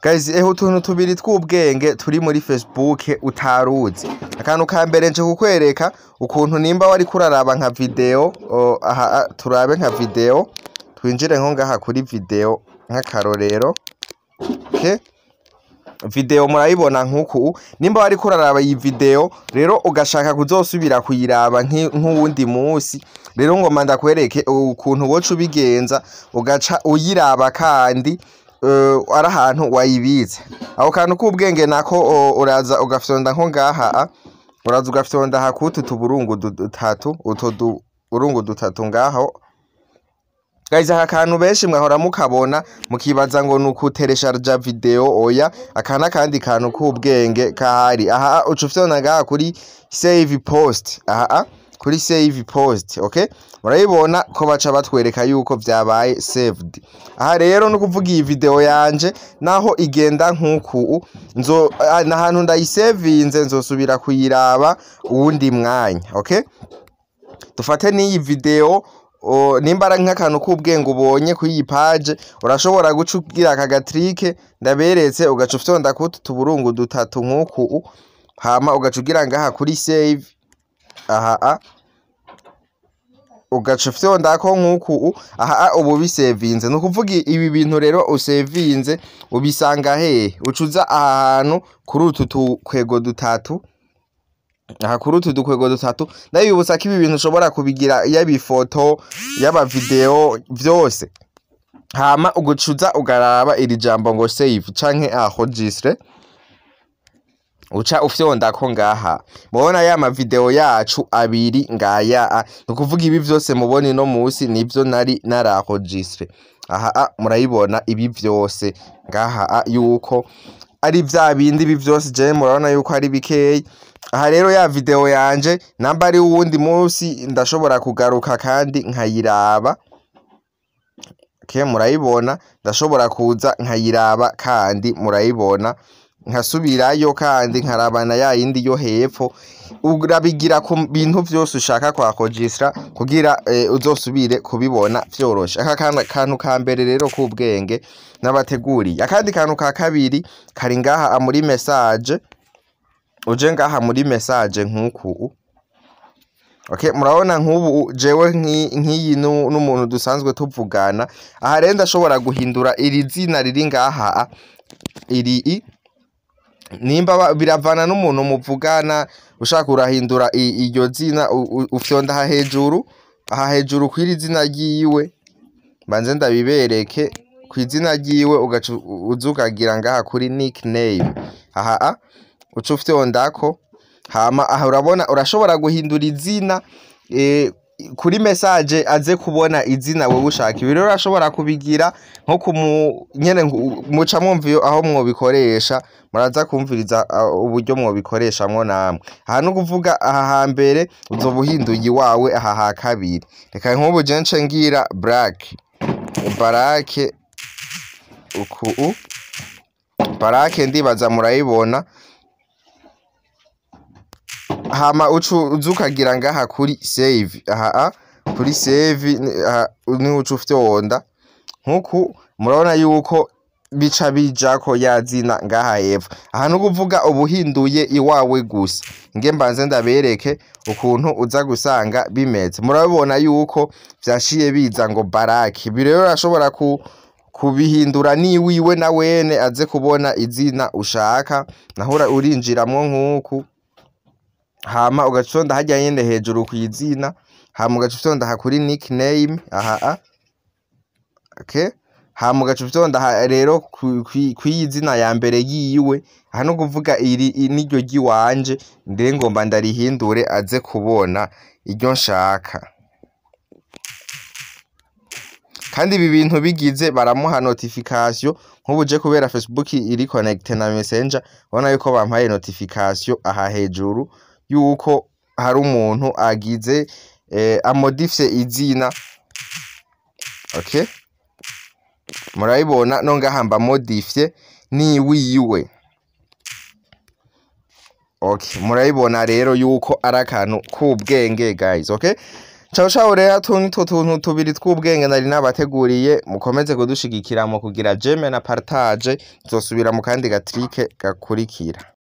Guys, eho utuntu tubiri tw'ubwenge turi muri Facebook utaruzi. Akantu ka mbere, nje kukwereka ukuntu nimba wari kuraraba nka video aha, turabe nka video, twinjire nko ngaha kuri video nk'akarorero. Okay. Video murayibona nk'uku. Nimba wari kuraraba iyi video rero, ugashaka kuzosubira kuyiraba nk'uwundi musi rero, ngoma ndakwereke ukuntu woca ubigenza, ugaca uyiraba kandi ari ahantu wayibitse. Ako kantu k'ubwenge nako, uraza ugafyonda nko ngaha, uraza ugafyonda aha kutu tuburungu dutatu, utu duburungu dutatu ngaho. Guys, aka kantu benshi mwahora mukabona mukibaza ngo ni ukuteresharja video. Oya, aka n'akandi kantu k'ubwenge kahari aha. Uca ufyonda ngaha kuri save post, aha kuri save post. Okay, murabibona ko baca batwereka yuko vyabaye saved. Aha rero no kuvuga iyi video yanje naho igenda nk'uku, nzo nahantu ndayisevinze, nzosubira kuyiraba uwundi mwanya. Okay, dufate n'iyi video, nimba ari nk'akantu k'ubwenge ubonye kuri iyi page, urashobora guca ugira aka ga trick ndaberetse, ugaca ufyonda kutu tuburungu dutatu nk'uku, hama ugaca ugira ngaha kuri save aha, ugaca ufyondako nk'uku aha, ubu bisevinze. Ni ukuvuga ibi bintu rero usevinze ubisanga hehe? Uca uza aha hantu kuri utu tukwego dutatu, aha kuri utu dukwego dutatu. Ndabibutsa ko ibi bintu ushobora kubigira yaba ifoto, yaba video, vyose. Hama ugacuza ugaraba iri jambo ngo save canke enregistre, uca ufyondako ngaha. Mubona ya ma video yacu abiri ngaya. Ni ukuvuga ibi vyose mubona ino musi nivyo nari naraenregistre aha. Murayibona ibi vyose ngaha, yuko ari vya bindi. Ibi vyose je murabona yuko ari bikeyi. Aha rero ya video yanje, namba ari uwundi musi, ndashobora kugaruka kandi nkayiraba. Okay, murayibona, ndashobora kuza nkayiraba kandi murayibona, nkasubirayo kandi nkarabana ya yindi yo hepfo. Urabigira ku bintu vyose ushaka kwa registra kugira uzosubire kubibona vyoroshe. Aka kantu ka mbere rero k'ubwenge nabateguriye. Akandi kantu ka kabiri kari ngaha muri message. Uje ngaha muri message nk'uku. Okay, murabona nk'ubu jewe nk'iyi n'umuntu dusanzwe tuvugana. Aha rero ndashobora guhindura iri zina riri ngaha, iri i nimba biravana n'umuntu muvugana. Ushaka urahindura iryo zina, ufyonda aha hejuru, aha hejuru kw'iri zina ryiwe. Mbanze ndabibereke kw'izina ryiwe, ugaca uza ukagira ngaha kuri nickname aha, uca ufyondako. Hama aha urabona urashobora guhindura izina kuri message, aze kubona izina wewe ushaka. Ibi rero urashobora kubigira nko kumu nyene muca mwumva iyo aho mwobikoresha. Muraza kumviriza uburyo mwobikoreshamwo namwe. Aha no kuvuga aha hambere uzoba uhinduye iwawe, aha ha kabiri reka nk'ubu je nce ngira black barake uku barake, ndibaza murayibona. Hama ucu uza ukagira ngaha kuri save, aha kuri save aha, niho uca ufyonda nkuku. Murabona yuko bica bijako ya zina ngaha hepfo. Aha no kuvuga ubuhinduye iwawe gusa. Nge mbanze ndabereke ukuntu uza gusanga bimeze. Murabibona yuko vyashiye biza ngo baraki. Ibi rero urashobora kubihindura niwiwe na wene aze kubona izina ushaka. Naho urinjiramwo nk'uku, hama ugaca ufyonda harya nyene hejuru kw'izina, hama ugaca ufyonda aha kuri nickname aha, okay. Hama ugaca ufyonda aha rero kw'iyi zina ya mbere yiwe. Aha no kuvuga iri niryo ry'iwanje, ndere ngomba ndarihindure aze kubona iryo nshaka. Kandi ibi bintu bigize baramuha notification. Nk'ubu je kubera Facebook iri connecté na Messenger, ubona yuko bampaye notification aha hejuru yuko hari umuntu agize amodifye izina. Okay, murabibona no ngaha mba modifye ni wiwe. Okay, murabibona rero yuko ari akantu k'ubwenge, guys. Okay. Ciao ciao. Rero utu nitwo tuntu tubiri tw'ubwenge nari nabateguriye. Mukomeze kudushigikira mu kugira j'aime na partage. Nzosubira mu kandi ga trick gakurikira.